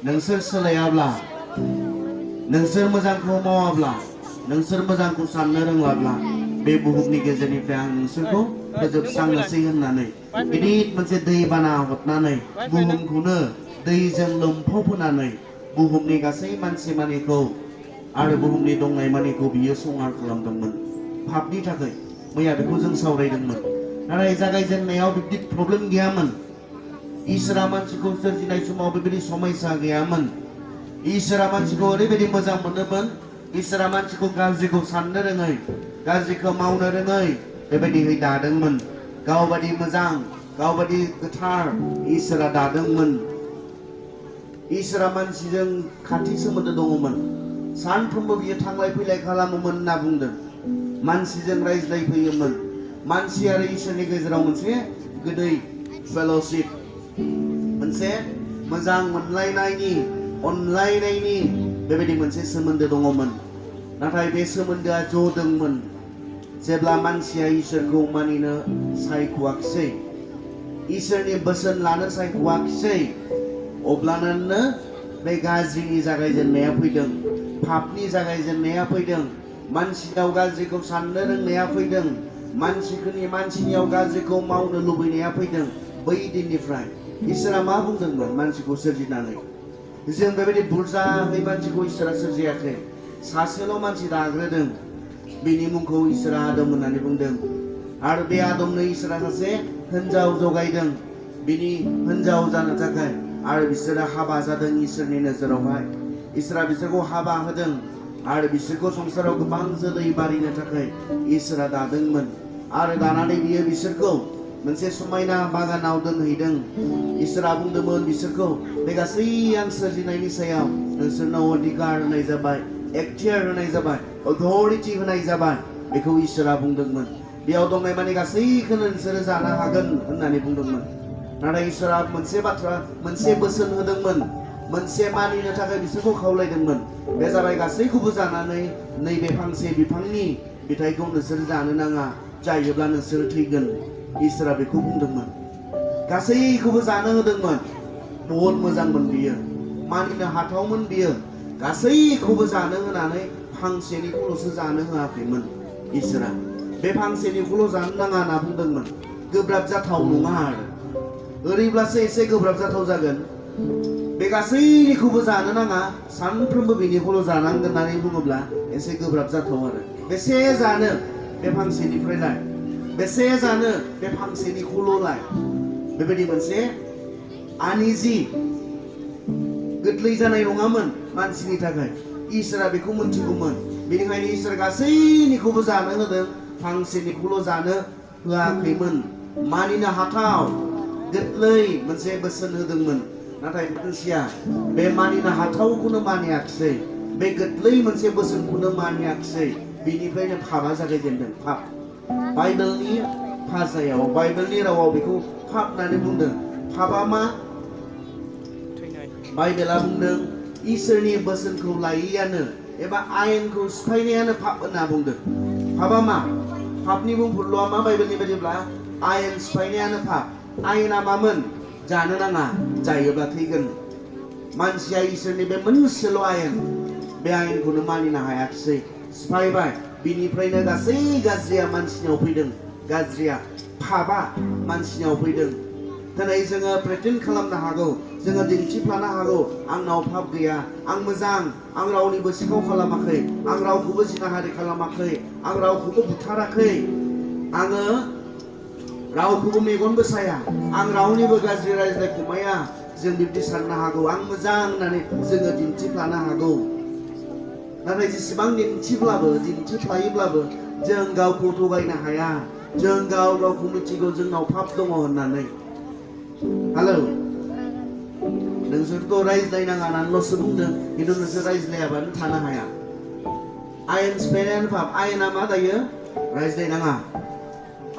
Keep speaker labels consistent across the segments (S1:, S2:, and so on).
S1: नोंसोर सोलायाब्ला नोंसोर मोजांखौ मावाब्ला नोंसोर मोजांखौ साननो रोंलाब्ला बे बुहुमनि गेजेरनिफ्राय आं नोंसोरखौ फोजोबस्रांनोसै होननानै गिदिर मोनसे दैबाना हरनानै बुहुमखौनो दैजों लोमफावहोनानै बुहुमनि गासै मानसि मानिखौ आरो बुहुमनि दंनाय मानिखौ बियो संहार खालामदोंमोन पापनि थाखाय। मैया बेखौ जों सावरायदोंमोन। नाथाय जागायजेननायाव बिब्दि प्रब्लेम गैयामोन। इसोरा मानसिखौ सोरजिनाय समाव बेबायदि समस्या गैयामोन। इसोरा मानसिखौ ओरैबायदि मोजां मोनोमोन। इसोरा मानसिखौ गाज्रिखौ साननो रोङै, गाज्रिखौ मावनो रोङै बेबायदिहै दादोंमोन। गावबादि मोजां, गावबादि गोथार इसोरा दादोंमोन। इसोरा मानसिजों खाथि सोमोन्दो दङमोन। सानफ्रोमबो बियो थांलाय फैलाय खालामोमोन होनना बुंदों। मानसिजों रायज्लायफैयोमोन। मानसि आरो इसोरनि गेजेराव मोनसे गोदै फेल'शिप, मोनसे मोजां मोनलायनायनि, अनलायनायनि बेबायदि मोनसे सोमोन्दो दङमोन। नाथाय बे सोमोन्दोआ जदोंमोन जेब्ला मानसिया इसोरखौ मानिनो सायख'वाखिसै, इसोरनि बोसोन लानो सायख'वाखिसै, अब्लानो बे गाज्रिनि जागायजेननाया फैदों, पापनि जागायजेननाया फैदों, मानसिनाव गाज्रिखौ साननो रोंनाया फैदों, मानसिनियाव गाज्रिखौ मावनो लुबैनाया फैदों। बै दिननिफ्राय इसोरा मा बुंदोंमोन मानसिखौ सोरजिनानै? जों बेबायदि बुरजाहै मानसिखौ इसोरा सोरजियाखै। सासेल' मानसि दाग्रोदों। बिनि मुंखौ इसोरा आदम होननानै बुंदों। आरो बे आदमनो इसोरा सासे हिनजाव जगायदों बिनि हिनजाव जानो थाखाय। आरो बिसोरो हाबा जादों इसोरनि नोजोरावहाय। इसोरा बिसोरखौ हाबा होदों आरो बिसोरखौ संसाराव गोबां जोलै बारिनो थाखाय इसोरा दादोंमोन। आरो दानानै बियो बिसोरखौ मोनसे समायना बागानाव दोनहैदों। इसोरा बुंदोंमोन बिसोरखौ बे गासै आं सोरजिनायनि सायाव नोंसोरनाव अधिकार होनाय जाबाय, एक्टियार होनाय जाबाय, अथ'रिटि होनाय जाबाय। बेखौ इसोरा बुंदोंमोन। बेयाव दंनाय माने गासैखौनो नोंसोरो जानो हागोन होननानै बुंदोंमोन। नाथाय इसोरा मोनसे बोसोन होदोंमोन, मोनसे मानिनो थाखाय बिसोरखौ खावलायदोंमोन। बे जाबाय गासैखौबो जानानै नैबे फांसे बिफांनि फिथाइखौ नोंसोर जानो नाङा, जायोब्ला नोंसोर थैगोन। इसोरा बेखौ बुंदोंमोन। गासैखौबो जानो होदोंमोन। बहुद मोजांमोन बियो, मानिनो हाथावमोन बियो। गासैखौबो जानो होनानै फांसेनिखौल'सो जानो होआखैमोन इसोरा। बे फांसेनिखौल' जानो नाङा होनना बुंदोंमोन। गोब्राब जाथाव नङा आरो ओरैब्लासो एसे गोब्राब जाथाव जागोन। बे गासैनिखौबो जानो नाङा, सानफ्रोमबो बेनिखौल' जानांगोन होननानै बुङोब्ला एसे गोब्राब जाथाव आरो। बेसे जानो बे फांसेनिफ्रायलाय, बेसे जानो बे फांसेनिखौल'लाय? बेबायदि मोनसे आनिजि गोरलै जानाय नङामोन मानसिनि थाखाय। इसोरा बेखौ मोनथिगौमोन। बेनिखायनो इसोर गासैनिखौबो जानो होदों, फांसेनिखौल' जानो होआखैमोन। मानिनो हाथाव गोरलै मोनसे बोसोन होदोंमोन। नाथाय मानसिया बे मानिनो हाथावखौनो मानियाखिसै, बे गोरलै मोनसे बोसोनखौनो मानियाखिसै। बेनिफ्रायनो पापआ जागायजेनदों। पाप, बाइबेलनि भाषायाव, बाइबेलनि रावाव बेखौ पाप होननानै बुंदों। पापआ मा? बाइबेला बुंदों इसोरनि बोसोनखौ लायैयानो एबा आयेनखौ सिफायनायानो पाप होनना बुंदों। पापआ मा? पापनि बुंफुरलुआ मा बाइबेलनि बायदिब्ला? आयेन सिफायनायानो पाप। आयेना मामोन? जानो नाङा, जायोब्ला थैगोन। मानसिया इसोरनि बे मोनसेल' आयेन, बे आयेनखौनो मानिनो हायाखिसै, सिफायबाय। बिनिफ्रायनो गासै गाज्रिया मानसिनियाव फैदों। गाज्रिया, पापआ मानसिनियाव फैदों। दिनै जोङो प्रेटेन्ड खालामनो हागौ, जोङो दिन्थिफ्लानो हागौ आंनाव पाप गैया, आं मोजां, आं रावनिबो सिखाव खालामाखै, आं रावखौबो जिनाहारि खालामाखै, आं रावखौबो बुथाराखै, आङो रावखौबो मेगनबो साया, आं रावनिबो गाज्रि रायज्लायखुमाया। जों बिब्दि साननो हागौ, आं मोजां होननानै जोङो दिन्थिफ्लानो हागौ। नाथाय जेसेबां दिन्थिफ्लायोब्लाबो जों गावखौ थगायनो हाया। जों गावखौ मिथिगौ जोंनाव पाप दङ होननानै। हेलौ, नोंसोरथ' रायज्लायनाङा होननानैल'सो बुंदों, खिन्थु नोंसोर रायज्लायाबानो थानो हाया। आयेन सिफायनायानो पाप। आयेना मा दायो? रायज्लायनाङा।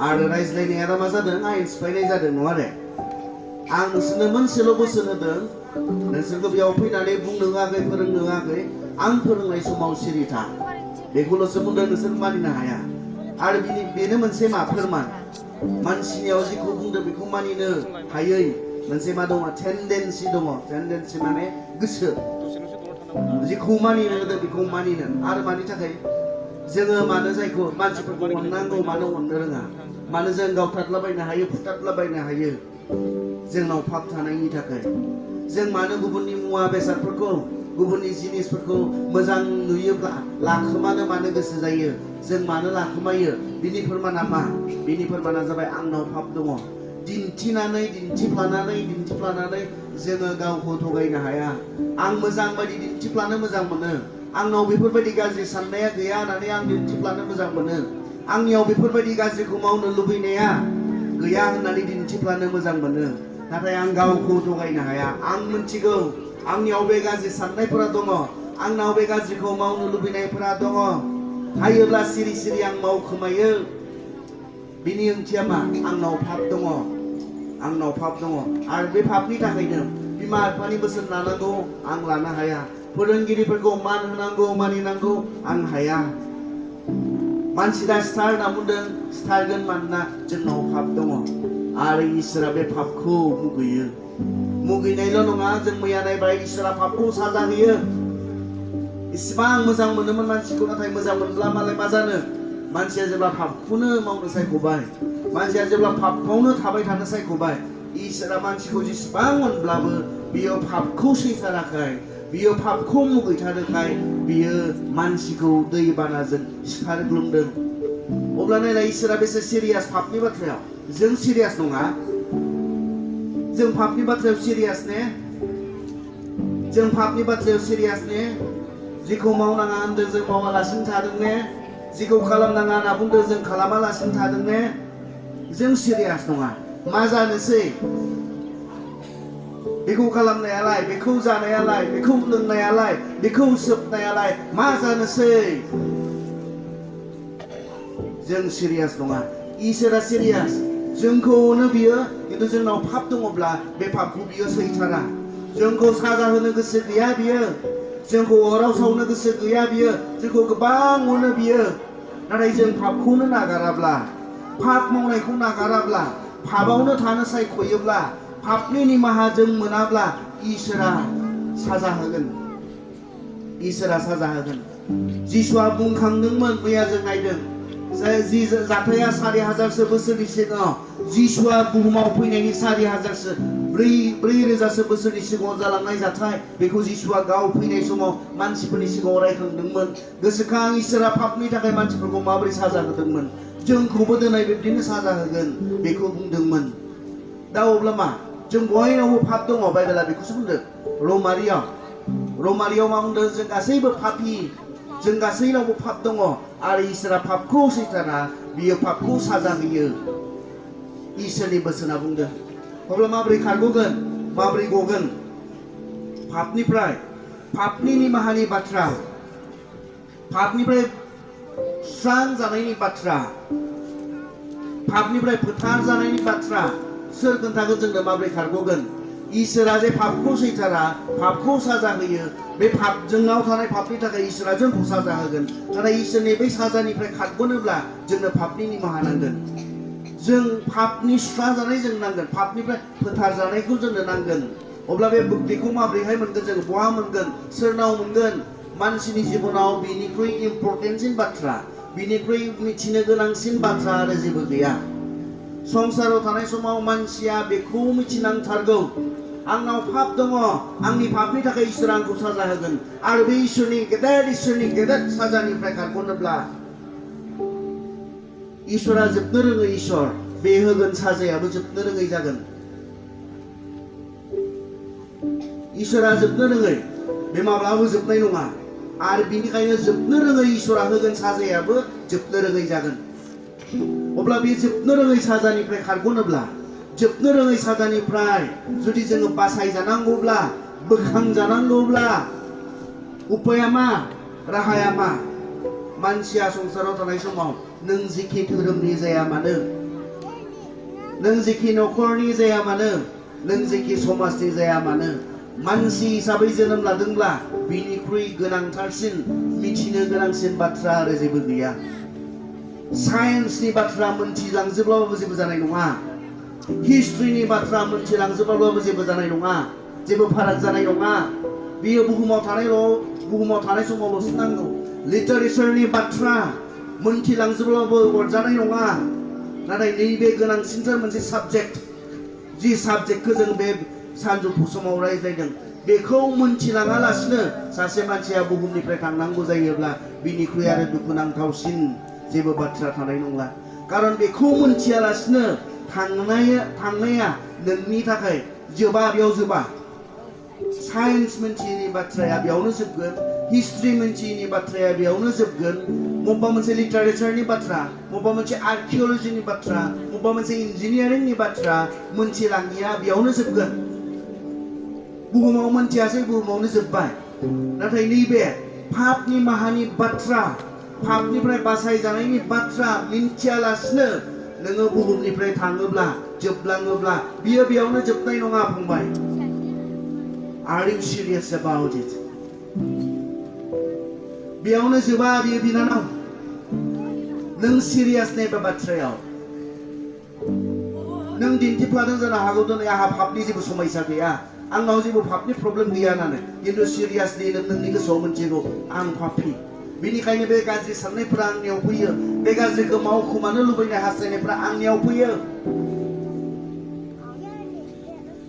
S1: आरो रायज्लायनाया मा जादों? आयेन सिफायनाय जादों, नङा दे? आं नोंसोरनो मोनसेल' बोसोन होदों, नोंसोरखौ बेयाव फैनानै बुंनो होआखै, फोरोंनो होआखै। आं फोरोंनाय समाव सिरि था, बेखौल'सो बुंदों। नोंसोर मानिनो हाया। आरो बेनो मोनसे मा? फोरमान। मानसिनियाव जेखौ बुंदों बेखौ मानिनो हायै, मोनसे मा दङ टेन्डेन्सि दङ टेन्डेन्सि माने गोसो जिखौ मानिनो होदों बेखौ मानिनो आरो मानि थाखाय जोङो मानो जायखौ मानसिफोरखौ अननांगौ मानो अननो रोङा मानो जों गावथारलाबायनो हायो फुथारलाबायनो हायो जोंनाव पाप थानायनि थाखाय जों मानो गुबुननि मुवा बेसादफोरखौ गुबुननि जिनिसफोरखौ मोजां नुयोब्ला लाखोमानो मानो गोसो जायो जों मानो लाखोमायो बिनि फोरमाना मा बिनि फोरमाना जाबाय आंनाव पाप दङ दिन्थिनानै जोङो गावखौ थगायनो हाया आं मोजां बायदि दिन्थिफ्लानो मोजां मोनो आंनाव बेफोरबायदि गाज्रि साननाया गैया होननानै आं दिन्थिफ्लानो मोजां मोनो आंनियाव बेफोरबायदि गाज्रिखौ मावनो लुबैनाया गैया होननानै दिन्थिफ्लानो मोजां मोनो नाथाय आं गावखौ थगायनो हाया आं मिथिगौ आंनियाव बे गाज्रि साननायफोरा दङ आंनाव बे गाज्रिखौ मावनो लुबैनायफोरा दङ हायोब्ला सिरि सिरि आं मावखोमायो बिनि ओंथिया मा आंनाव पाप दङ आरो बे पापनि थाखायनो बिमा बिफानि बोसोन लानांगौ आं लानो हाया फोरोंगिरिफोरखौ मान होनांगौ मानिनांगौ आं हाया मानसिया स्टार होनना बुंदों स्टारगोन मानोना जोंनाव पाप दङ आरो इसोरा बे पापखौ मुगैनायल' नङा जों मैया नायबाय इसोरा पापखौ साजा होयो इसिबां मोजां मोनोमोन मानसिखौ नाथाय मोजां मोनब्ला मालाय मा जानो मानसिया जेब्ला पापखौनो मावनो सायख'बाय मानसिया जेब्ला पापआवनो थाबाय थानो सायख'बाय इसोरा मानसिखौ जेसेबां मोनब्लाबो बियो पापखौ सैथाराखै बियो पापखौ मुगैथारोखाय बियो मानसिखौ दैबानाजों सिखारग्लुंदों अब्ला नायलाय इसोरा बेसे सिरियास पापनि बाथ्रायाव जों सिरियास नङा जों पापनि बाथ्रायाव सिरियास ने जों पापनि बाथ्रायाव सिरियास ने जिखौ मावनाङा होनदों जों मावालासिनो थादों ने जिखौ खालामनाङा होनना बुंदों जों खालामालासिनो थादों ने जों सिरियास नङा मा जानोसै बेखौ खालामनायालाय बेखौ जानायालाय बेखौ लोंनायालाय बेखौ सोबनायालाय मा जानोसै जों सिरियास नङा इसोरा सिरियास जोंखौनो बियो खिन्थु जोंनाव पाप दङब्ला बे पापखौ बियो सैथारा जोंखौ साजा होनो गोसो गैया बियो जोंखौ अराव सावनो गोसो गैया बियो जोंखौ गोबां अनो बियो नाथाय जों पापखौनो नागाराब्ला पाप मावनायखौ नागाराब्ला पापआवनो थानो सायख'योब्ला पापनि निमाहा जों मोनाब्ला इसोरा साजा होगोन जिसुआ बुंखांदोंमोन मैया जों नायदों जि जाथाया 4000 बोसोरनि सिगाङाव जिसुआ बुहुमाव फैनायनि 4,000 बोसोरनि सिगाङाव जालांनाय जाथाय बेखौ जिसुआ गाव फैनाय समाव मानसिफोरनि सिगाङाव रायखांदोंमोन गोसोखां इसोरा पापनि थाखाय मानसिफोरखौ माबोरै साजा होदोंमोन जोंखौबो दिनै बिब्दिनो साजा होगोन बेखौ बुंदोंमोन दा अब्ला मा जों बयनावबो पाप दङ बाइबेला बेखौसो बुंदों रमारियाव मा बुंदों जों गासैबो पापी जों गासैनावबो पाप दङ आरो इसोरा पापखौ सैथारा बियो पापखौ साजा होयो इसोरनि बोसोना बुंदों अब्ला माबोरै खारग'गोन माबोरै गगोन पापनिफ्राय पापनि निमाहानि बाथ्रा पापनिफ्राय स्रां जानायनि बाथ्रा पापनिफ्राय फोथार जानायनि बाथ्रा सोर खोन्थागोन जोंनो माबोरै खारग'गोन इसोरा जे पापखौ सैथारा पापखौ साजा होयो बे पाप जोंनाव थानाय पापनि थाखाय इसोरा जोंखौ साजा होगोन नाथाय इसोरनि बै साजानिफ्राय खारग'नोब्ला जोंनो पापनि निमाहा नांगोन जों पापनि सुस्रा जानाय जों नांगोन पापनिफ्राय फोथार जानायखौ जोंनो नांगोन अब्ला बेखौ माबोरैहाय मोनगोन जों बहा मोनगोन सोरनाव मोनगोन मानसिनि जिबनाव बिनिख्रुइ इम्परटेन्टसिन बाथ्रा बिनिख्रुइ मिथिनो गोनांसिन बाथ्रा आरो जेबो गैया संसाराव थानाय समाव मानसिया बेखौ मिथिनांथारगौ आंनाव पाप दङ आंनि पापनि थाखाय इसोरा आंखौ साजा होगोन आरो बे इसोरनि गेदेर साजानिफ्राय खारग'नोब्ला इसोरा जोबनो रोङै इसोर बे होगोन साजायाबो जोबनो रोङै जागोन इसोरा जोबनो रोङै बे माब्लाबो जोबनाय नङा आरो बिनिखायनो जोबनो रोङै इसोरा होगोन साजायाबो जोबनो रोङै जागोन अब्ला बे जोबनो रोङै साजानिफ्राय खारग'नोब्ला जोबनो रोङै साजानिफ्राय जुदि जोङो बासायजानांगौब्ला बोखांजानांगौब्ला उपाया मा राहाया मा मानसिया संसाराव थानाय समाव नों जिखि धोरोमनि जाया मानो नों जिखि न'खरनि जाया मानो नों जिखि समाजनि जाया मानो मानसि हिसाबै जोनोम लादोंब्ला बिनिख्रुइ गोनांथारसिन मिथिनो गोनांसिन बाथ्रा आरो जेबो गैया साइन्सनि बाथ्रा मोनथिलांजोबब्लाबो जेबो जानाय नङा हिस्ट्रिनि बाथ्रा मोनथिलांजोबाब्लाबो जेबो जानाय नङा जेबो फाराग जानाय नङा बियो बुहुमाव थानाय समावल'सो नांगौ लिटारेचारनि बाथ्रा मोनथिलांजोबाब्लाबो अरजानाय नङा नाथाय नैबे गोनांसिनथार मोनसे साबजेक्ट जि साबजेक्टखौ जों बे सानजौफु समाव रायज्लायदों बेखौ मोनथिलाङालासिनो सासे मानसिया बुहुमनिफ्राय थांनांगौ जायोब्ला बिनिख्रुइ आरो दुखुनांथावसिन जेबो बाथ्रा थानाय नंला खारन बेखौ मोनथियालासिनो थांनाया नोंनि थाखाय बेयाव जोबा साइन्स मोनथियैनि बाथ्राया बेयावनो जोबगोन हिस्ट्रि मोनथियैनि बाथ्राया बेयावनो जोबगोन मबेबा मोनसे लिटारेचारनि बाथ्रा मबेबा मोनसे आर्किअलजिनि बाथ्रा मबेबा मोनसे इन्जिनियारिंनि बाथ्रा मोनथिलाङिया बेयावनो जोबगोन बुहुमाव मोनथियासै बुहुमावनो जोब्बाय नाथाय नैबे पापनि माहानि बाथ्रा पापनिफ्राय बासायजानायनि बाथ्रा मिन्थियालासिनो नोङो बुहुमनिफ्राय थाङोब्ला जोबलाङोब्ला बियो बेयावनो जोबनाय नङा फंबाय Are you serious about it? बेयावनो जोबा बियो बिनानाव नों सिरियास नैबे बाथ्रायाव नों दिन्थिफ्लादों जानो हागौ दिनै आंहा पापनि जेबो समस्या गैया आंनाव जेबो पापनि प्रब्लेम गैया होननानै खिन्थु सिरियासलि नोंनि गोसोआव मोनथिगौ आं पापि बेनिखायनो बे गाज्रि साननायफोरा आंनियाव फैयो बे गाज्रिखौ मावखोमानो लुबैनाय हास्थायनायफोरा आंनियाव फैयो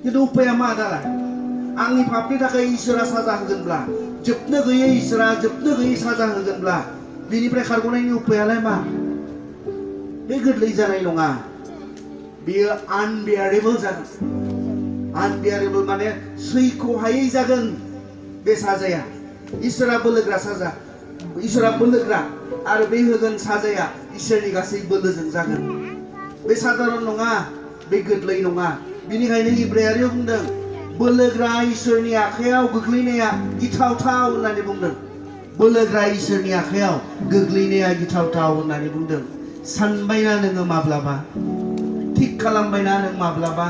S1: खिन्थु उपाया मा दालाय आंनि पापनि थाखाय इसोरा साजा होगोनब्ला जोबनो गैयै इसोरा जोबनो गैयै साजा होगोनब्ला बेनिफ्राय खारग'नायनि उपायालाय मा बे गोरलै जानाय नङा बेयो आनबियारेबल जागोन आनबियारेबल माने सैख'हायै जागोन बे साजाया इसोरा बोलोग्रा साजा इसोरा बोलोग्रा आरो बे होगोन साजाया इसोरनि गासै बोलोजों जागोन बे साधारन नङा बे गोरलै नङा बेनिखायनो इब्रायारियाव बुंदों बोलोग्रा इसोरनि आखायाव गोग्लैनाया गिथावथाव होननानै बुंदों बोलोग्रा इसोरनि आखायाव गोग्लैनाया गिथावथाव होननानै बुंदों सानबायना नोङो माब्लाबा थिक खालामबायना नों माब्लाबा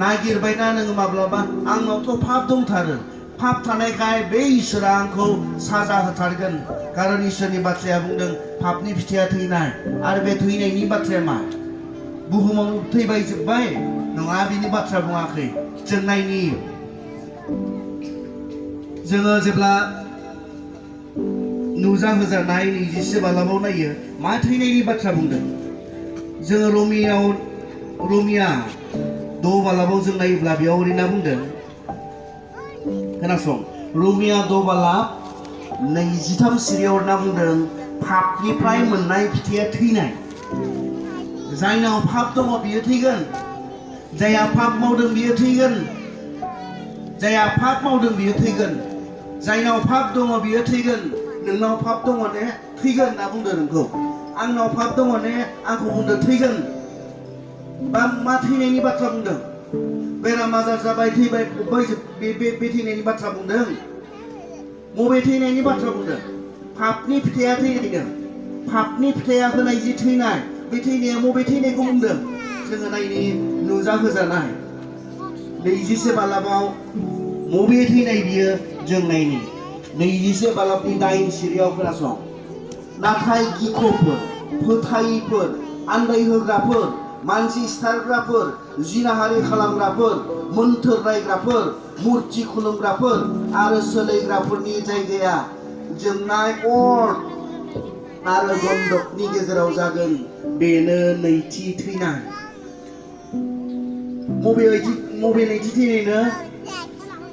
S1: नागिरबायना नोङो माब्लाबा आंनावथ' पाप दंथारो पाप थानायखाय बे इसोरा आंखौ साजा होथारगोन खारन इसोरनि बाथ्राया बुंदों पापनि फिथाइया थैनाय आरो बे थैनायनि बाथ्राया मा बुहुमाव थैबाय जोब्बाय नङा बिनि बाथ्रा बुङाखै जों नायनि जोङो जेब्ला नुजा होजानाय 20 बालाबाव नायो मा थैनायनि बाथ्रा बुंदों जोङो रमिया 6 बालाबाव जों नायोब्ला बेयाव ओरैना बुंदों खोनासं रमिया 6 बालाब 23 सिरियाव ओरैना बुंदों पापनिफ्राय मोननाय फिथाइया थैनाय जायनाव पाप दङ बियो थैगोन जायहा पाप मावदों बियो थैगोन जायहा पाप मावदों बियो थैगोन जायनाव पाप दङ बियो थैगोन नोंनाव पाप दङ ने थैगोन होनना बुंदों नोंखौ आंनाव पाप दङ ने आंखौ बुंदों थैगोन बा मा थैनायनि बाथ्रा बुंदों बेराम आजार जाबाय थैबाय फबबाय बे थैनायनि बाथ्रा बुंदों मबे थैनायनि बाथ्रा बुंदों पापनि फिथाइया थैनायनो पापनि फिथाइया होनाय जि थैनाय बे थैनाया मबे थैनायखौ बुंदों जोङो नायनि नुजा होजानाय 21 बालाबाव मबे थैनाय बियो जों नायनि 21 बालाबनि 9 सिरियाव खोनासं नाथाय गिख'फोर फोथायिफोर आन्दायहोग्राफोर मानसि सिथारग्राफोर जिनाहारि खालामग्राफोर मोन्थोर रायग्राफोर मुर्ति खुलुमग्राफोर आरो सोलायग्राफोरनि जायगाया जोंनाय अर आरो गन्धकनि गेजेराव जागोन बेनो नैथि थैनाय मबे नैथि थैनायनो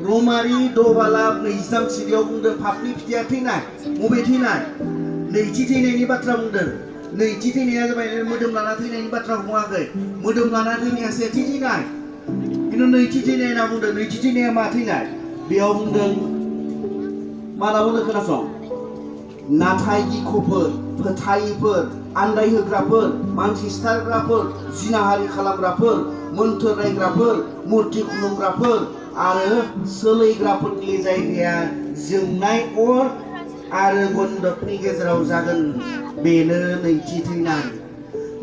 S1: रमारि 6 बालाब 23 सिरियाव बुंदों पापनि फिथाइया थैनाय मबे थैनाय नैथि थैनायनि बाथ्रा बुंदों नैथि थैनाया जाबाय मोदोम लाना थैनायनि बाथ्राखौ बुङाखै मोदोम लाना थैनाया सेथि थैनाय खिन्थु नैथि थैनाय होनना बुंदों नैथि थैनाया मा थैनाय बेयाव बुंदों मा होनना बुंदों खोनासं नाथाय गिख'फोर फोथायिफोर आन्दायहोग्राफोर मानसि सिथारग्राफोर जिनाहारि खालामग्राफोर मोन्थोर रायग्राफोर मुर्ति खुलुमग्राफोर आरो सोलायग्राफोरनि जायगाया जोंनाय अर आरो गन्धकनि गेजेराव जागोन बेनो नैथि थैनाय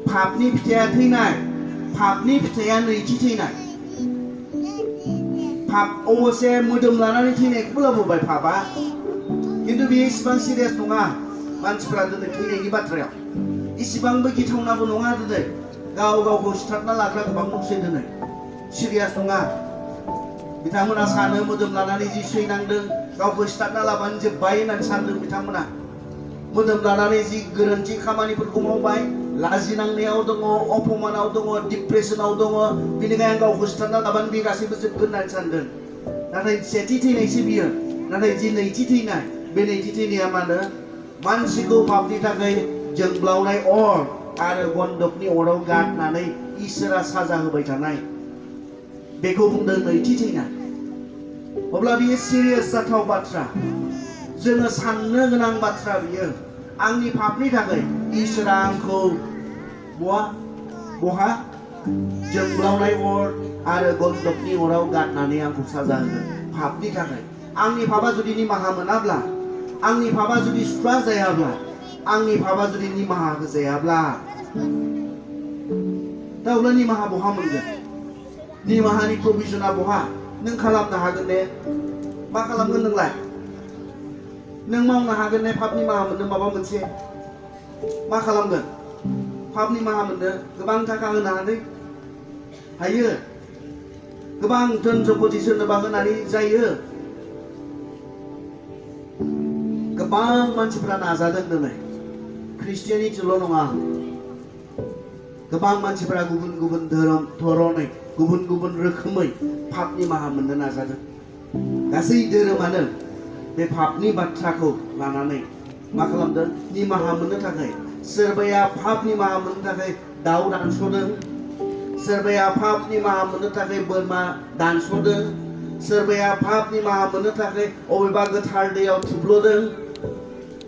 S1: पापनि फिथाइया थैनाय पापनि फिथाइया नैथि थैनाय पाप अबसे मोदोम लानानै थैनायखौबो लाबोबाय पापा खिन्थु बे इसिबां सिरियास नङा मानसिफ्रा दिनै थैनायनि बाथ्रायाव इसिबांबो गिथावनाबो नङा दिनै गाव गावखौ सिथारना लाग्रा गोबां दंसै दिनै सिरियास नङा बिथांमोना सानो मोदोम लानानै जि सैनांदों गावखौ सिथारना लाबानो जोब्बाय होननानै सानदों बिथांमोना मोदोम लानानै जि गोरोन्थि खामानिफोरखौ मावबाय लाजिनांनायाव दङ अपमानाव दङ डिप्रेसनाव दङ बेनिखायनो आं गावखौ सिथारना लाबानो बे गासैबो जोबगोन होननानै सानदों नाथाय सेथि थैनायसो बियो नाथाय जि नैथि थैनाय बे नैथि थैनाया मानो मानसिखौ पापनि थाखाय जोंब्लावनाय अर आरो गन्धकनि अराव गारनानै इसोरा साजा होबाय थानाय बेखौ बुंदों नैथि थैनाय अब्ला बियो सिरियास जाथाव बाथ्रा जोङो साननो गोनां बाथ्रा बियो आंनि पापनि थाखाय इसोरा आंखौ बहा जोंब्लावनाय अर आरो गन्धकनि अराव गारनानै आंखौ साजा होगोन पापनि थाखाय आंनि पापा जुदि निमाहा मोनाब्ला आंनि पापा जुदि सुस्रा जायाब्ला आंनि पापा जुदि निमाहा होजायाब्ला दा अब्ला निमाहा बहा मोनगोन निमाहानि प्रभिजना बहा नों खालामनो हागोन ने मा खालामगोन नोंलाय नों मावनो हागोन ने पाप निमाहा मोननो माबा मोनसे मा खालामगोन पाप निमाहा मोननो गोबां थाखा होनो हायो गोबां धोन सम्पति सोरनोबा होनानै जायो गोबां मानसिफ्रा नाजादों दिनै ख्रिस्टियानिटिल' नङा गोबां मानसिफ्रा गुबुन गुबुन धरनै गुबुन गुबुन रोखोमै पाप निमाहा मोननो नाजादों गासै धोरोमानो बे पापनि बाथ्राखौ लानानै मा खालामदों निमाहा मोननो थाखाय सोरबाया पाप निमाहा मोननो थाखाय दाउ दानस'दों सोरबाया पाप निमाहा मोननो थाखाय बोरमा दानस'दों सोरबाया पाप निमाहा मोननो थाखाय अबेबा गोथार दैयाव थुब्ल'दों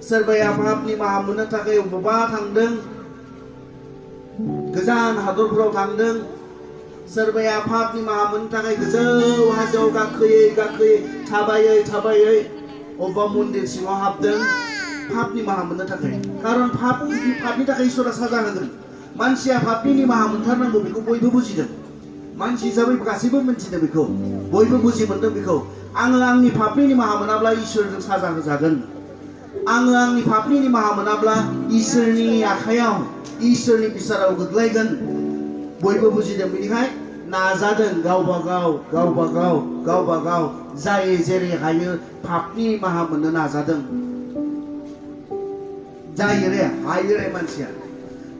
S1: सोरबाया पाप निमाहा मोननो थाखाय अबेबा थांदों गोजान हादरफोराव थांदों सोरबाया पाप निमाहा मोननो थाखाय गोजौ हाजोआव गाखोयै थाबायै अबेबा मन्दिर सिङाव हाबदों पाप निमाहा मोननो थाखाय खारन पापनि थाखाय इसोरा साजा होगोन मानसिया पापनि निमाहा मोनथारनांगौ बेखौ बयबो बुजिदों मानसि हिसाबै गासैबो मिन्थिदों बेखौ बयबो बुजि मोनदों बेखौ आङो आंनि पापनि निमाहा मोनाब्ला इसोरजों साजा होजागोन आङो आंनि पापनि निमाहा मोनाब्ला इसोरनि आखायाव इसोरनि बिसाराव गोग्लैगोन बयबो बुजिदों बेनिखायनो नाजादों गावबा गाव जाय जेरै हायो पापनि निमाहा मोननो नाजादों हायो रे मानसिया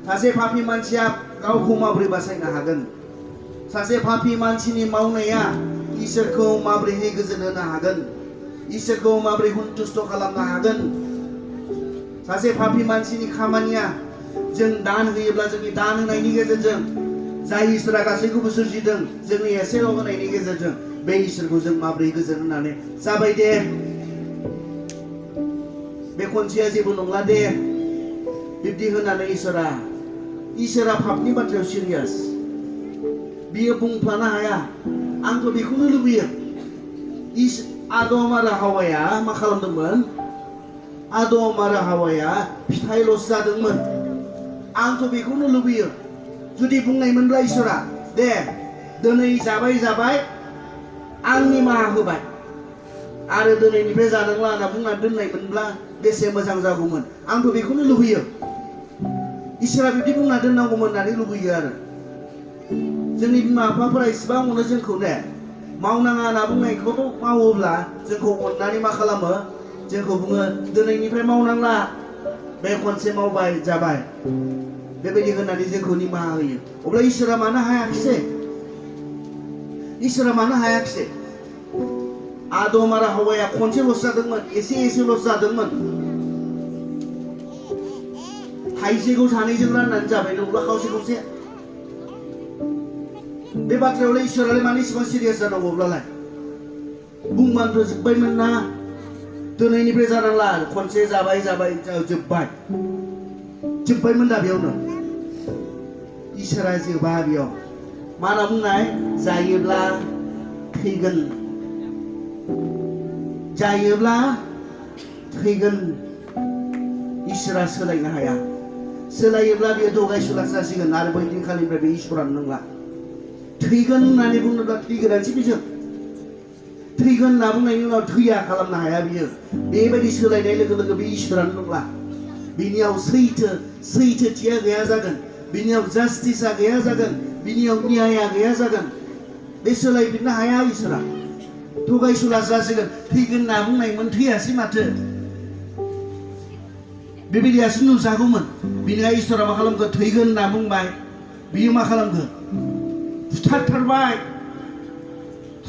S1: सासे पापी मानसिया गावखौ माबोरै बासायनो हागोन सासे पापी मानसिनि मावनाया इसोरखौ माबोरैहाय गोजोन होनो हागोन इसोरखौ माबोरै सन्तुष्ट खालामनो हागोन सासे पापी मानसिनि खामानिया जों दान होयोब्ला जोंनि दान होनायनि गेजेरजों जाय इसोरा गासैखौबो सोरजिदों जोंनि एसेल' होनायनि गेजेरजों बे इसोरखौ जों माबोरै गोजोन होनानै जाबाय दे बे खनसेया जेबो नंला दे बिब्दि होनानै इसोरा पापनि बाथ्रायाव सिरियास बियो बुंफ्लानो हाया आंथ' बेखौनो लुबैयो आदम आरो हावाया मा खालामदोंमोन आदम आरो हावाया फिथाइल'सो जादोंमोन आंथ' बेखौनो लुबैयो जुदि बुंनायमोनब्ला इसोरा दे दिनै जाबाय आं निमाहा होबाय आरो दिनैनिफ्राय जानांला होनना बुंना दोननायमोनब्ला बेसे मोजां जागौमोन आंथ' बेखौनो लुबैयो इसोरा बिब्दि बुंना दोननांगौमोन होननानै लुबैयो आरो जोंनि बिमा बिफाफोरा इसेबां अनो जोंखौ ने मावनाङा होनना बुंनायखौ मावोब्ला जोंखौ अननानै मा खालामो जोंखौ बुङो दिनैनिफ्राय मावनांला बे खनसे मावबाय जाबाय बेबायदि होननानै जोंखौ निमाहा होयो अब्ला इसोरा मानो हायाखिसै आदम आरो हावाया खनसेल'सो जादोंमोन एसेल'सो जादोंमोन थाइसेखौ सानैजों राननानै जाबाय नंब्ला खावसे बे बाथ्रायावलाय इसोरालाय मानो इसेबां सिरियास जानांगौ अब्लालाय बुंबानोथ' जोब्बायमोन ना दिनैनिफ्राय जानांला खनसे जाबाय जोब्बायमोन दा बेयावनो इसोरा जोबा बेयाव मा होनना बुंनाय जायोब्ला थैगोन इसोरा सोलायनो हाया सोलायोब्ला बेयो दगायसुलासो जासिगोन आरो बै दिनखालिनिफ्राय बे इसोरानो नंला थैगोन होननानै बुङोब्ला थैगोनानोसै बिजों थैगोन होनना बुंनायनि उनाव थैया खालामनो हाया बियो बेबायदि सोलायनाय लोगो लोगो बे इसोरानो नंला बिनियाव सैथोथिया गैया जागोन बिनियाव जास्टिसा गैया जागोन, बिनियाव न्याया गैया जागोन। बे सोलायफिननो हाया इसोरा। थगायसुला जासिगोन। थैगोन होनना बुंनायमोन, थैयासै माथो। बेबायदियासो नुजागौमोन। बिनिखाय इसोरा मा खालामखो? थैगोन होनना बुंबाय, बियो मा खालामखो?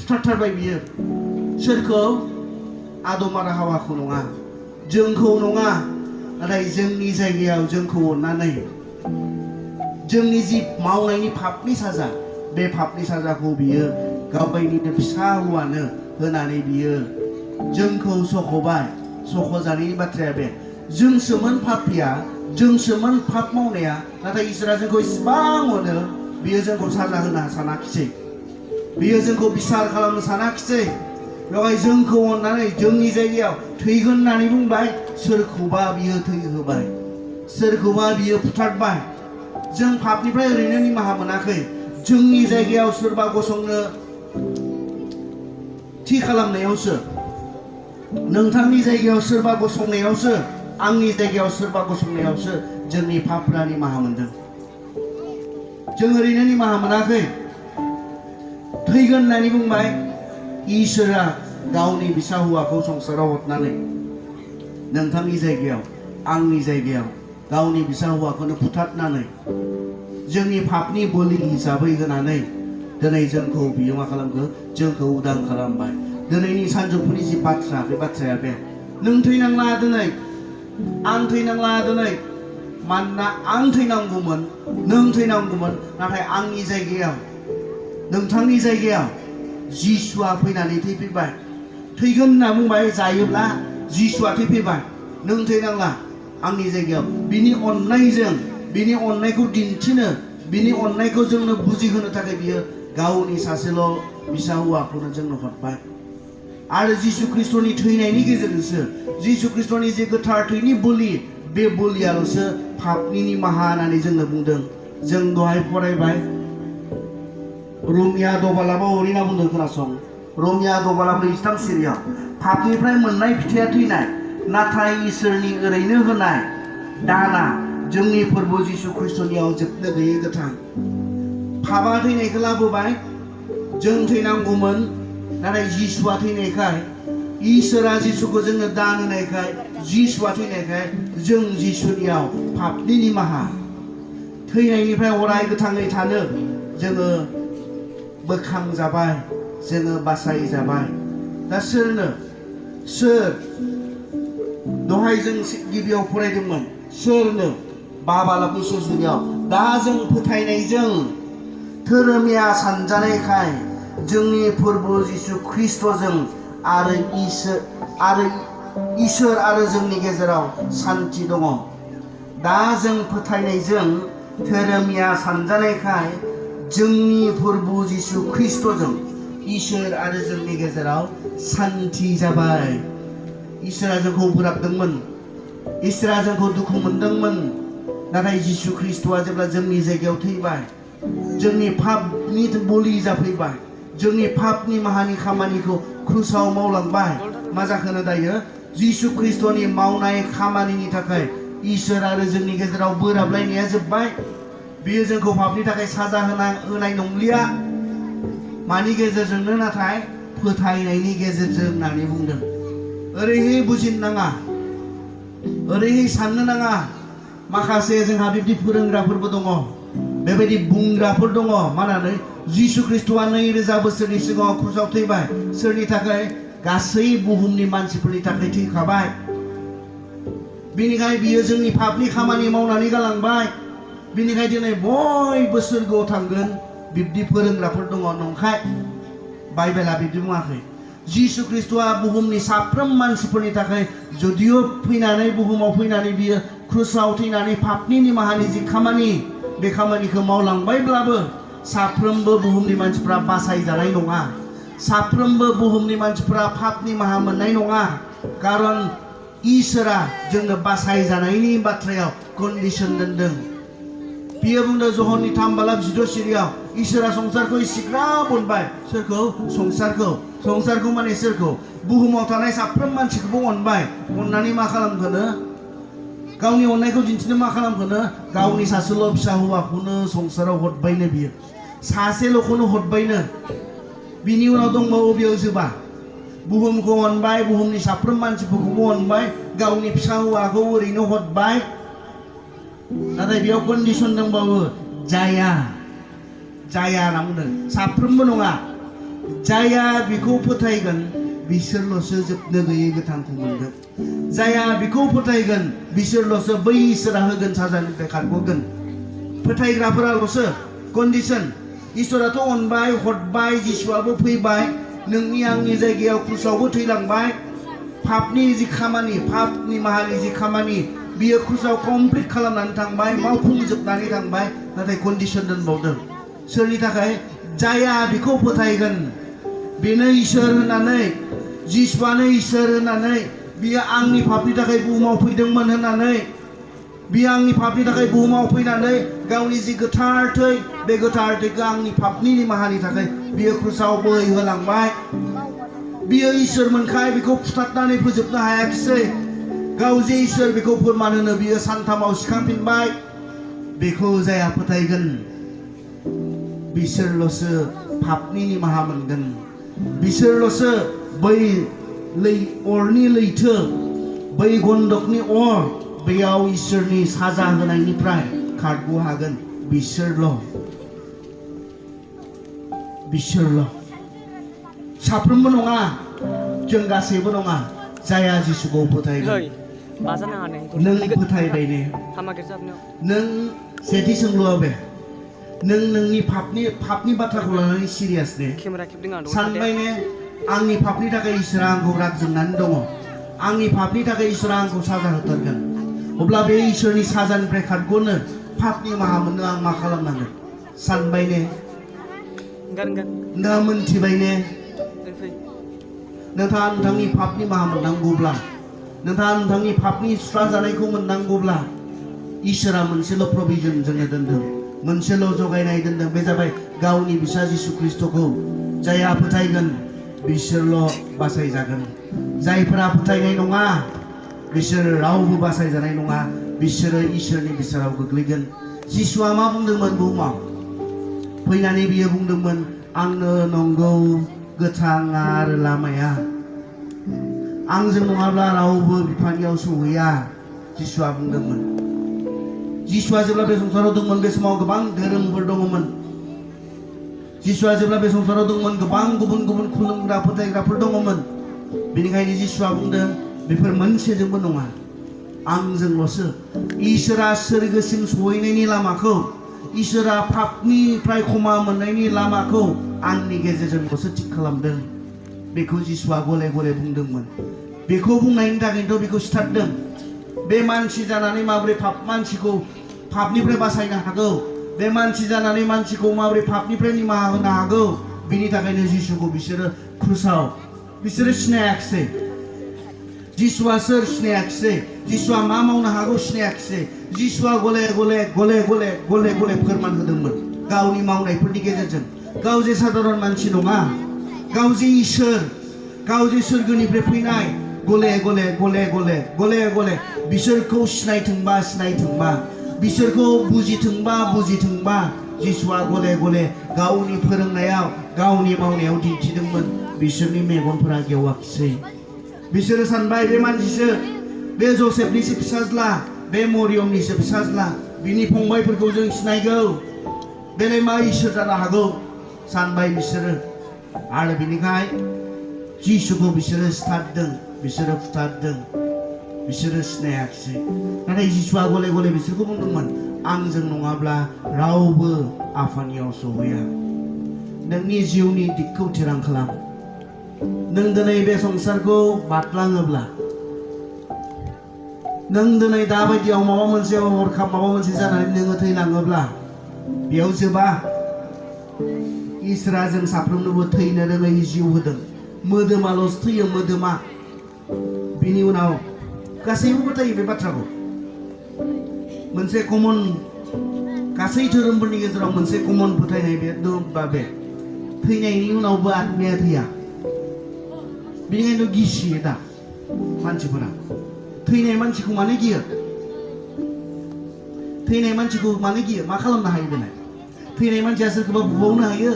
S1: फुथारथारबाय बियो। सोरखौ? आदम आरो हावाखौ नङा, जोंखौ नङा, नाथाय जोंनि जायगायाव जोंखौ अननानै जोंनि जि मावनायनि पापनि साजा, बे पापनि साजाखौ बियो गावबायनिनो फिसा हौवानो होनानै बियो जोंखौ सख'बाय। सख'जानायनि बाथ्राया बे, जोंसोमोन पापिया, जोंसोमोन पाप मावनाया, नाथाय इसोरा जोंखौ इसिबां अनो, बियो जोंखौ साजा होनो सानाखिसै, बियो जोंखौ बिसार खालामनो सानाखिसै। बेवहाय जोंखौ अननानै जोंनि जायगायाव थैगोन होननानै बुंबाय, सोरखौबा बियो थैहोबाय, सोरखौबा बियो फुथारबाय। जों पापनिफ्राय ओरैनो निमाहा मोनाखै, जोंनि जायगायाव सोरबा गसंनो थि खालामनायावसो, नोंथांनि जायगायाव सोरबा गसंनायावसो, आंनि जायगायाव सोरबा गसंनायावसो जोंनि पापफोरा निमाहा मोनदों। जों ओरैनो निमाहा मोनाखै। थैगोन होननानै बुंबाय, इसोरा गावनि फिसा हौवाखौ संसाराव हरनानै नोंथांनि जायगायाव, आंनि जायगायाव गावनि फिसा हौवाखौनो फुथारनानै जोंनि पापनि बलि हिसाबै होनानै दिनै जोंखौ बियो मा खालामखो? जोंखौ उदां खालामबाय। दिनैनि सानजौफुनि जि बाथ्रा, बे बाथ्राया बे, नों थैनांला दिनै, आं थैनांला दिनै, मानोना आं थैनांगौमोन, नों थैनांगौमोन, नाथाय आंनि जायगायाव, नोंथांनि जायगायाव जिसुआ फैनानै थैफैबाय। थैगोन होनना बुंबाय, जायोब्ला जिसुआ थैफैबाय। नों थैनांला आंनि जायगायाव। बिनि अननायजों, बिनि अननायखौ दिन्थिनो, बिनि अननायखौ जोंनो बुजिहोनो थाखाय बियो गावनि सासेल' फिसा हौवाखौनो जोंनो हरबाय। आरो जिसु ख्रिस्ट'नि थैनायनि गेजेरजोंसो, जिसु ख्रिस्ट'नि जे गोथार थैनि बलि, बे बलियाल'सो पापनि निमाहा होननानै जोंनो बुंदों। जों दहाय फरायबाय, रमिया दबालाबा ओरैना बुंदों, खोनासं, रमिया दबाला 4 सिरियाव, पापनिफ्राय मोननाय फिथाइया थैनाय, नाथाय इसोरनि ओरैनो होनाय दाना जोंनि फोरबो जिसु ख्रिस्ट'नियाव जोबनो गैयै गोथां। पापआ थैनायखौ लाबोबाय, जों थैनांगौमोन, नाथाय जिसुआ थैनायखाय, इसोरा जिसुखौ जोंनो दान होनायखाय, जिसुआ थैनायखाय जों जिसुनियाव पापनि निमाहा, थैनायनिफ्राय अराय गोथाङै थानो जोङो बोखांजाबाय, जोङो बासायजाबाय। दा सोर दहाय जों गिबियाव फरायदोंमोन, सोरनो? बाबालाबो सुजुनायाव, दा जों फोथायनायजों धोरोमिया सानजानायखाय जोंनि फोरबो जिसु ख्रिस्ट'जों आरो इसोर आरो जोंनि गेजेराव सान्थि दङ। दा जों फोथायनायजों धोरोमिया सानजानायखाय जोंनि फोरबो जिसु ख्रिस्ट'जों इसोर आरो जोंनि गेजेराव सान्थि जाबाय। इसोरा जोंखौ बोराबदोंमोन, इसोरा जोंखौ दुखु मोनदोंमोन, नाथाय जिसु ख्रिस्ट'आ जेब्ला जोंनि जायगायाव थैबाय, जोंनि पापनि बलि जाफैबाय, जोंनि पापनि माहानि खामानिखौ क्रुसाव मावलांबाय। मा जाखोनो दायो? जिसु ख्रिस्ट'नि मावनाय खामानिनि थाखाय इसोर आरो जोंनि गेजेराव बोराबलायनाया जोब्बाय। बियो जोंखौ पापनि थाखाय साजा होनाय नंलिया। मानि गेजेरजोंनो? नाथाय फोथायनायनि गेजेरजों होननानै बुंदों। ओरैहाय बुजिनो नाङा, ओरैहाय साननो नाङा। माखासे जोंहा बिब्दि फोरोंग्राफोरबो दङ, बेबायदि बुंग्राफोर दङ। मा होननानै? जिसु ख्रिस्ट'आ 2000 बोसोरनि सिगाङाव क्रुसाव थैबाय। सोरनि थाखाय? गासै बुहुमनि मानसिफोरनि थाखाय थैखाबाय। बिनिखाय बियो जोंनि पापनि खामानि मावनानै गालांबाय। बिनिखाय दिनै बयबो सोरगोआव थांगोन, बिब्दि फोरोंग्राफोर दङ। नंखाय, बाइबेला बिब्दि बुङाखै। जिसु ख्रिस्ट'आ बुहुमनि साफ्रोम मानसिफोरनि थाखाय जदियो फैनानै, बुहुमाव फैनानै बियो क्रुसाव थैनानै पापनि निमाहानि जि खामानि, बे खामानिखौ मावलांबायब्लाबो साफ्रोमबो बुहुमनि मानसिफ्रा बासायजानाय नङा। साफ्रोमबो बुहुमनि मानसिफ्रा पाप निमाहा मोननाय नङा। खारन इसोरा जोंनो बासायजानायनि बाथ्रायाव कन्डिसन दोनदों। बियो बुंदों जहननि 3:16 सिरियाव, इसोरा संसारखौ इसिग्राब अनबाय। सोरखौ? संसारखौ माने सोरखौ? बुहुमाव थानाय साफ्रोम मानसिखौबो अनबाय। अननानै मा खालामखोनो? गावनि अननायखौ दिन्थिनो मा खालामखोनो गावनि सासेल' फिसा हौवाखौनो संसाराव हरबायनो बियो सासेल'खौनो हरबायनो बिनि उनाव दंबावो बेयाव जोबा बुहुमखौ अनबाय बुहुमनि साफ्रोम मानसिफोरखौबो अनबाय गावनि फिसा हौवाखौ ओरैनो हरबाय नाथाय बेयाव कन्डिसन दंबावो जाया होनना बुंदों साफ्रोमबो नङा जाया बेखौ फोथायगोन बिसोरल'सो जोबनो गैयै गोथांखौ मोनगोन जाया बेखौ फोथायगोन बिसोरल'सो बै इसोरा होगोन साजानिफ्राय खारग'गोन फोथायग्राफोराल'सो कन्डिसन इसोराथ' अनबाय हरबाय जिसुआबो फैबाय नोंनि आंनि जायगायाव क्रुसावबो थैलांबाय पापनि जि खामानि पापनि माहानि जि खामानि बियो क्रुसाव कमप्लिट खालामनानै थांबाय मावफुंजोबनानै थांबाय नाथाय कन्डिसन दोनबावदों सोरनि थाखाय जाया बेखौ फोथायगोन बेनो इसोर होननानै जिसुआनो इसोर होननानै बियो आंनि पापनि थाखाय बुहुमाव फैदोंमोन होननानै बियो आंनि पापनि थाखाय बुहुमाव फैनानै गावनि जि गोथार थै बे गोथार थैखौ आंनि पापनि निमाहानि थाखाय बियो क्रुसाव बोहैहोलांबाय बियो इसोर मोनखाय बेखौ फुथारनानै फोजोबनो हायाखिसै गाव जे इसोर बेखौ फोरमान होनो बियो सानथामाव सिखांफिनबाय बेखौ जाया फोथायगोन बिसोरल'सो पापनि निमाहा मोनगोन बिसोरल'सो बै अरनि लैथो बै गन्दकनि अर बेयाव इसोरनि साजा होनायनिफ्राय खारग' हागोन बिसोरल' साफ्रोमबो नङा जों गासैबो नङा जाया जिसुखौ फोथायगोन नों फोथायबाय ने नों सेथि सोंलुआ बे नों नोंनि पापनि बाथ्राखौ लानानै सिरियास ने सानबाय ने आंनि पापनि थाखाय इसोरा आंखौ राग जोंनानै दङ आंनि पापनि थाखाय इसोरा आंखौ साजा होथारगोन अब्ला बे इसोरनि साजानिफ्राय खारग'नो पापनि माहा मोननो आं मा खालामनांगोन सानबाय ने नोंथाङा मोनथिबाय ने नोंथाङा नोंथांनि पापनि माहा मोननांगौब्ला नोंथाङा नोंथांनि पापनि सुस्रा जानायखौ मोननांगौब्ला इसोरा मोनसेल' प्रभिजन जोंनो दोनदों मोनसेल' जगायनाय दोनदों बे जाबाय गावनि फिसा जिसु ख्रिस्ट'खौ जायहा फोथायगोन बिसोरल' बासायजागोन जायफोरा फोथायनाय नङा बिसोर रावबो बासायजानाय नङा बिसोरो इसोरनि बिसाराव गोग्लैगोन जिसुआ मा बुंदोंमोन बुहुमाव फैनानै बियो बुंदोंमोन आंनो नंगौ गोथां आरो लामाया आंजों नङाब्ला रावबो बिफानियाव सौहैया जिसुआ बुंदोंमोन जिसुआ जेब्ला बे संसाराव दंमोन बे समाव गोबां धोरोमफोर दङमोन जिसुआ जेब्ला बे संसाराव दंमोन गोबां गुबुन गुबुन खुलुमग्रा फोथायग्राफोर दङमोन बेनिखायनो जिसुआ बुंदों बेफोर मोनसेजोंबो नङा आंजोंल'सो इसोरा सोरगोसिम सहैनायनि लामाखौ इसोरा पापनिफ्राय क्षमा मोननायनि लामाखौ आंनि गेजेरजोंल'सो थिग खालामदों बेखौ जिसुआ गले गले बुंदोंमोन बेखौ बुंनायनि थाखायनोथ' बेखौ सिथारदों बे मानसि जानानै माबोरै मानसिखौ पापनिफ्राय बासायनो हागौ बे मानसि जानानै मानसिखौ माबोरै पापनिफ्राय निमाहा होनो हागौ बिनि थाखायनो जिसुखौ बिसोरो क्रुसाव बिसोरो सिनायाखिसै जिसुआ सोर सिनायाखिसै जिसुआ मा मावनो हागौ सिनायाखिसै जिसुआ गले गले गले गले गले गले फोरमान होदोंमोन गावनि मावनायफोरनि गेजेरजों गाव जे साधारन मानसि नङा गाव जे इसोर गाव जे सोरगोनिफ्राय फैनाय गले गले गले गले गले गले बिसोरखौ सिनायथोंबा बिसोरखौ बुजिथोंबा जिसुआ गले गले गावनि फोरोंनायाव गावनि मावनायाव दिन्थिदोंमोन बिसोरनि मेगनफोरा गेवाखिसै बिसोरो सानबाय बे मानसिसो बे जसेफनिसो फिसाज्ला बे मरियमनिसो फिसाज्ला बिनि फंबायफोरखौ जों सिनायगौ बेलाय मा इसोर जानो हागौ सानबाय बिसोरो आरो बिनिखाय जिसुखौ बिसोरो सिथारदों बिसोरो फुथारदों बिसोरो सिनायाखिसै नाथाय जिसुआ गले गले बिसोरखौ बुंदोंमोन आंजों नङाब्ला रावबो आफानियाव सहैया नोंनि जिउनि दिगखौ थिरां खालाम नों दिनै बे संसारखौ बारलाङोब्ला नों दिनै दाबायदियाव माबा मोनसे हरखाब माबा मोनसे जानानै नोङो थैलाङोब्ला बेयाव जोबा इसोरा जों साफ्रोमनोबो थैनो रोङै जिउ होदों मोदोमाल'सो थैयो मोदोमा बिनि उनाव गासैबो फोथायो बे बाथ्राखौ मोनसे कमन गासै धोरोमफोरनि गेजेराव मोनसे कमन फोथायनाय बे दंबा बे थैनायनि उनावबो आत्माया थैया बेनिखायनो गिसियो दा मानसिफोरा थैनाय मानसिखौ मानो गियो थैनाय मानसिखौ मानो गियो मा खालामनो हायो बेलाय थैनाय मानसिया सोरखौबा बुबावनो हायो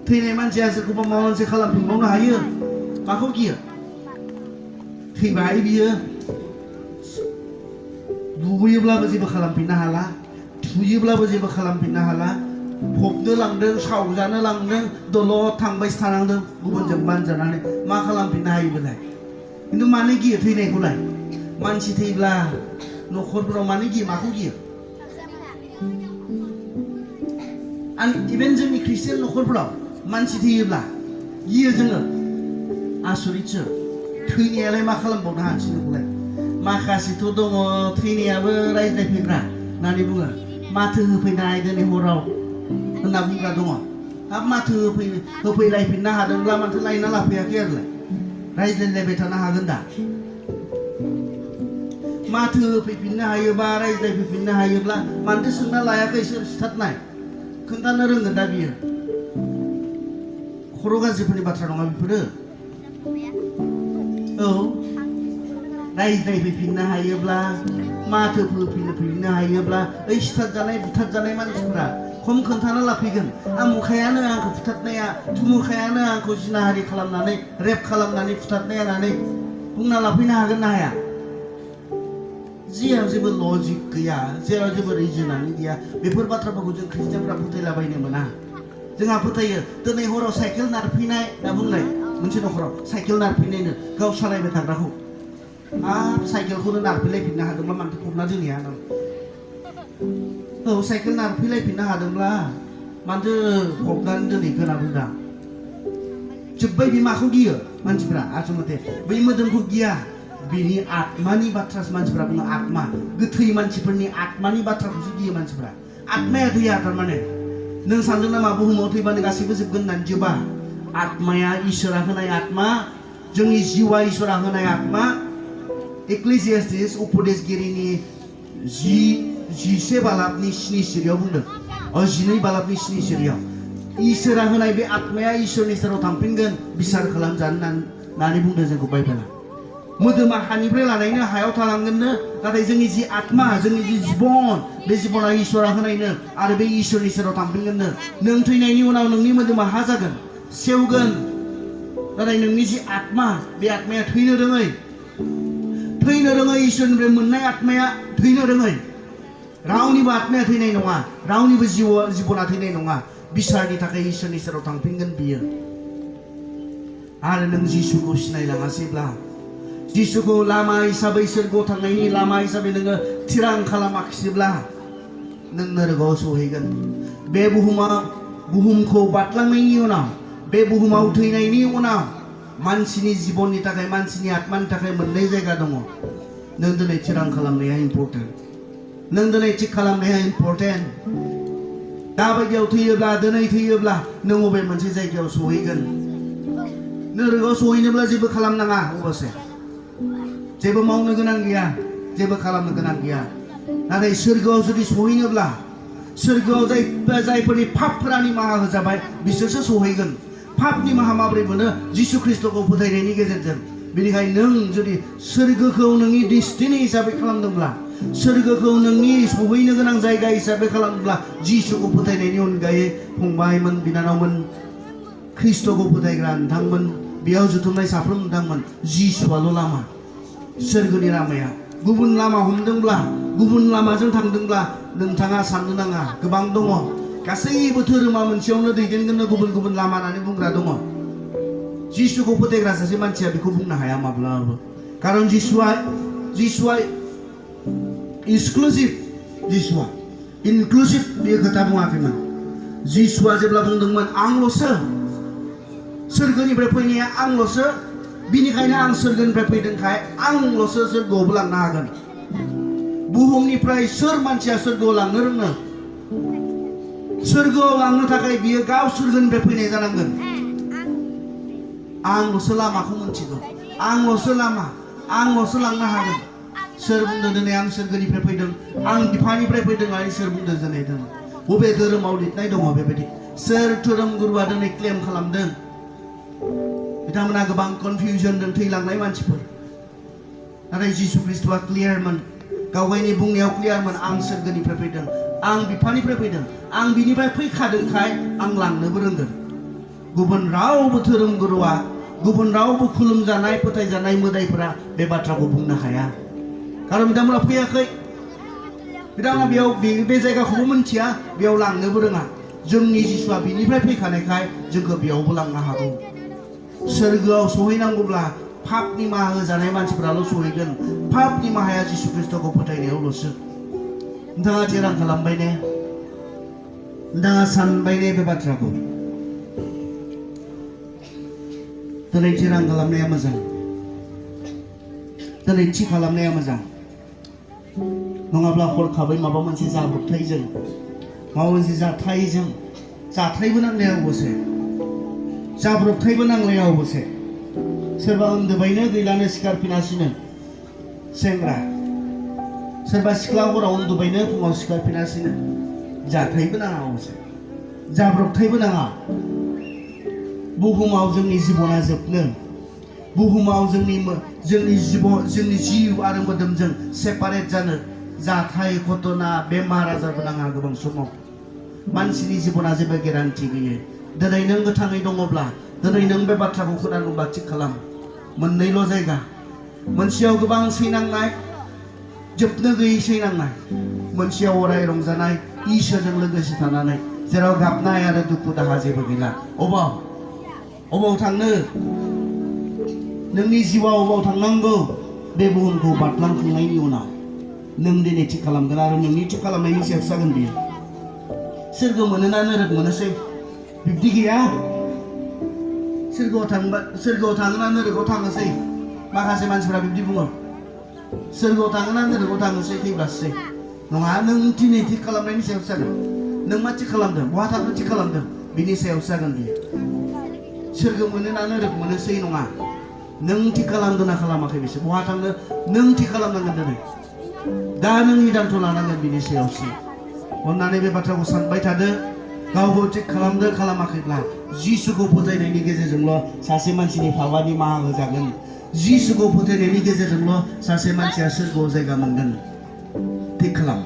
S1: थैनाय मानसिया सोरखौबा माबा मोनसे खालामफिनबावनो हायो माखौ गियो थैबाय बियो बुबोयोब्लाबो जेबो खालामफिननो हाला थुयोब्लाबो जेबो खालामफिननो हाला फबनो लांदों सावजानो लांदों दलद थांबाय थानांदों गुबुनजों बानजानानै मा खालामफिननो हायो बेलाय खिन्थु मानो गियो थैनायखौलाय मानसि थैब्ला न'खरफोराव मानो गियो माखौ गियो आं इभेन जोंनि ख्रिस्टियान न'खरफोराव मानसि थैयोब्ला गियो जोङो आसरितसो थैनायालाय मा खालामबावनो हासिनोखौलाय माखासेथ' दङ थैनायाबो रायज्लायफैग्रा होननानै बुङो माथो होफैनाय दिनै हराव होनना बुंग्रा दङ हाब माथो होफैलायफिननो हादोंब्ला माथो लायना लाफैयाखै आरोलाय रायज्लायलायबाय थानो हागोन दा माथो होफैफिननो हायोबा रायज्लायफैफिननो हायोब्ला मानोथो सोंना लायाखै सोर सिथारनाय खोन्थानो रोंगोन दा बियो खर' गाज्रिफोरनि बाथ्रा नङा बेफोरो औ रायज्लायफैफिननो हायोब्ला माथो होफैफिननो हायोब्ला ओइ सिथारजानाय बुथारजानाय मानसिफ्रा खम खोन्थाना लाफैगोन आमुखायानो आंखौ फुथारनाया थुमुखायानो आंखौ जिनाहारि खालामनानै रेप खालामनानै फुथारनाया होननानै बुंना लाफैनो हागोन ना हाया जेराव जेबो लजिक गैया जेराव जेबो रिजनानो गैया बेफोर बाथ्राफोरखौ जों ख्रिस्टियानफ्रा फोथायलाबायनो मोना जोंहा फोथायो दिनै हराव साइकेल नारफैनाय होनना बुंनाय मोनसे न'खराव साइकेल नारफैनायनो गाव सालायबाय थाग्राखौ हाब साइकेलखौनो नारफैलायफिननो हादोंब्ला मानोथो फबना दोनहैया औ साइकेल नारफैलायफिननो हादोंब्ला मानोथो फबनानै दोनहैखो होनना बुंदां जोब्बाय बे माखौ गियो मानसिफ्रा आसलथे बै मोदोमखौ गिया बिनि आत्मानि बाथ्रासो मानसिफ्रा बुङो आत्मा गोथै मानसिफोरनि आत्मानि बाथ्राखौसो गियो मानसिफ्रा आत्माया गैया थारमाने नों सानदों नामा बुहुमाव थैबानो गासैबो जोबगोन होननानै जोबा आत्माया इसोरा होनाय आत्मा जोंनि जिउआ इसोरा होनाय आत्मा एक्लेसियास्टिस उपदेशगिरिनि 10 बालाबनि 7 सिरियाव बुंदों 12 बालाबनि 7 सिरियाव इसोरा होनाय बे आत्माया इसोरनि सेराव थांफिनगोन बिसार खालामजानो होननानै बुंदों जोंखौ बाइबेला मोदोमा हानिफ्राय लानायनो हायाव थालांगोननो नाथाय जोंनि जि आत्मा जोंनि जि जिबन बे जिबना इसोरा होनायनो आरो बे इसोरनि सेराव थांफिनगोननो नों थैनायनि उनाव नोंनि मोदोमा हा जागोन सेवगोन नाथाय नोंनि जि आत्मा बे आत्माया थैनो रोङै इसोरनिफ्राय मोननाय आत्माया थैनो रोङै रावनिबो आत्माया थैनाय नङा रावनिबो जिबना थैनाय नङा बिसारनि थाखाय इसोरनि सेराव थांफिनगोन बियो आरो नों जिसुखौ सिनायलाङासैब्ला जिसुखौ लामा हिसाबै सोरगोआव थांनायनि लामा हिसाबै नोङो थिरां खालामाखिसैब्ला नों नोरगोआव सहैगोन बे बुहुमखौ बारलांनायनि उनाव बे बुहुमाव थैनायनि उनाव मानसिनि जिबननि थाखाय मानसिनि आत्मानि थाखाय मोननै जायगा दङ नों दिनै थिरां खालामनाया इम्पर्टेन्ट नों दिनै थिग खालामनाया इम्पर्टेन्ट दाबायदियाव थैयोब्ला दिनै थैयोब्ला नों बबे मोनसे जायगायाव सहैगोन नोरगोआव सहैनोब्ला जेबो खालामनाङा अबसे जेबो मावनो गोनां गैया जेबो खालामनो गोनां गैया नाथाय सोरगोआव जुदि सहैनोब्ला सोरगोआव जायफोरनि पापफोरा निमाहा होजाबाय बिसोरसो सहैगोन पाप निमाहा माबोरै मोनो जिसु ख्रिस्टखौ फोथायनायनि गेजेरजों बेनिखायनो नों जुदि सोरगोखौ नोंनि डेस्टिनि हिसाबै खालामदोंब्ला सोरगोखौ नोंनि सहैनो गोनां जायगा हिसाबै खालामदोंब्ला जिसुखौ फोथायनायनि अनगायै फंबायमोन बिनानावमोन ख्रिस्टखौ फोथायग्रा नोंथांमोन बेयाव जुथुमनाय साफ्रोम नोंथांमोन जिसुआल' लामा सोरगोनि लामाया गुबुन लामा हमदोंब्ला गुबुन लामाजों थांदोंब्ला नोंथाङा साननो नाङा गोबां दङ गासैबो धोरोमा मोनसेयावनो दैदेनगोननो गुबुन गुबुन लामा होननानै बुंग्रा दङ जिसुखौ फोथायग्रा सासे मानसिया बेखौ बुंनो हाया माब्लाबाबो खारन जिसुआ एक्सक्लुसिभ जिसुआ इनक्लुसिभ बे खोथा बुङाखैमोन जिसुआ जेब्ला बुंदोंमोन आंल'सो सोरगोनिफ्राय फैनाया आंल'सो बिनिखायनो आं सोरगोनिफ्राय फैदोंखाय आंल'सो सोरगोआवबो लांनो हागोन बुहुमनिफ्राय सोर मानसिया सोरगोआव लांनो रोङो सोरगोआव लांनो थाखाय बियो गाव सोरगोनिफ्राय फैनाय जानांगोन आंल'सो लामाखौ मोनथिगौ आंल'सो लामा आंल'सो लांनो हागोन सोर बुंदों दिनै आं सोरगोनिफ्राय फैदों आं बिफानिफ्राय फैदों होननानै सोर बुंदों दिनै बबे धोरोमाव लिरनाय दङ बेबायदि सोर धोरोम गुरुआ दिनै क्लेम खालामदों बिथांमोना गोबां कनफिउजनजों थैलांनाय मानसिफोर नाथाय जिसु ख्रिस्टआ क्लियारमोन गावगायनि बुंनायाव क्लियारमोन आं सोरगोनिफ्राय फैदों आं बिफानिफ्राय फैदों आं बिनिफ्राय फैखादोंखाय आं लांनोबो रोंगोन गुबुन रावबो धोरोम गुरुआ गुबुन रावबो खुलुमजानाय फोथायजानाय मोदायफोरा बे बाथ्राखौ बुंनो हाया खारन बिथांमोना फैयाखै बिथांमोना बेयाव बे जायगाखौबो मिथिया बेयाव लांनोबो रोङा जोंनि जिसुआ बिनिफ्राय फैखानायखाय जोंखौ बेयावबो लांनो हागौ सोरगोआव सहैनांगौब्ला पाप निमाहा होजानाय मानसिफोराल' सहैगोन पाप निमाहाया जिसु ख्रिस्टखौ फोथायनायावल'सो नोंथाङा थिरां खालामबाय ने नोंथाङा सानबाय ने बे बाथ्राखौ दिनै थिरां खालामनाया मोजां दिनै थि खालामनाया मोजां नङाब्ला हरखाबै माबा मोनसे जाब्रबथायजों माबा मोनसे जाथायबो नांलाया अबसे जाब्रबथायबो नांलाया अबसे सोरबा उन्दुबायनो गैलानो सिखारफिनासिनो सेंग्रा सोरबा सिख्ला हराव उन्दुबायनो फुङाव सिखारफिनासिनो जाथायबो नाङा अबसे जाब्रबथायबो नाङा बुहुमाव जोंनि जिबना जोबनो बुहुमाव जोंनि जिउ आरो मोदोमजों सेपारेट जानो जाथाय घटना बेमार आजारबो नाङा गोबां समाव मानसिनि जिबना जेबो गेरान्टि गैयै दिनै नों गोथाङै दङब्ला दिनै नों बे बाथ्राखौ खोनादोंब्ला थिग खालाम मोननैल' जायगा मोनसेयाव गोबां सैनांनाय जोबनो गैयै सैनांनाय मोनसेयाव अराय रंजानाय इसोरजों लोगोसे थानानै जेराव गाबनाय आरो दुखु दाहा जेबो गैला अबाव थांनो नोंनि जिउआव अबाव थांनांगौ बे बुहुमखौ बारलांखांनायनि उनाव नों दिनै थि खालामगोन आरो नोंनि थि खालामनायनि सायाव जागोन बियो सोरगो मोनोना नरक मोनोसै बिब्दि गैया सोरगोआव थाङोना नरकआव थाङोसै माखासे मानसिफोरा बिब्दि बुङो सोरगोआव थाङोना नरकआव थाङोसै थैब्लासै नङा नों दिनै थि खालामनायनि सायाव जागोन नों मा थि खालामदों बहा थांनो थि खालामदों बिनि सायाव जागोन बियो सोरगो मोनोना नरक मोनोसै नङा नों थि खालामदों ना खालामाखै बिसोर बहा थांनो नों थि खालामनांगोन दिनै दा नों निदानथ' लानांगोन बिनि सायावसो अन्नानै बे बाथ्राखौ सानबाय थादो गावखौ थिग खालामदो खालामाखैब्ला जिसुखौ फोथायनायनि गेजेरजोंल' सासे मानसिनि फाबा निमाहा होजागोन जिसुखौ फोथायनायनि गेजेरजोंल' सासे मानसिया सोरगोआव जायगा मोनगोन थिग खालाम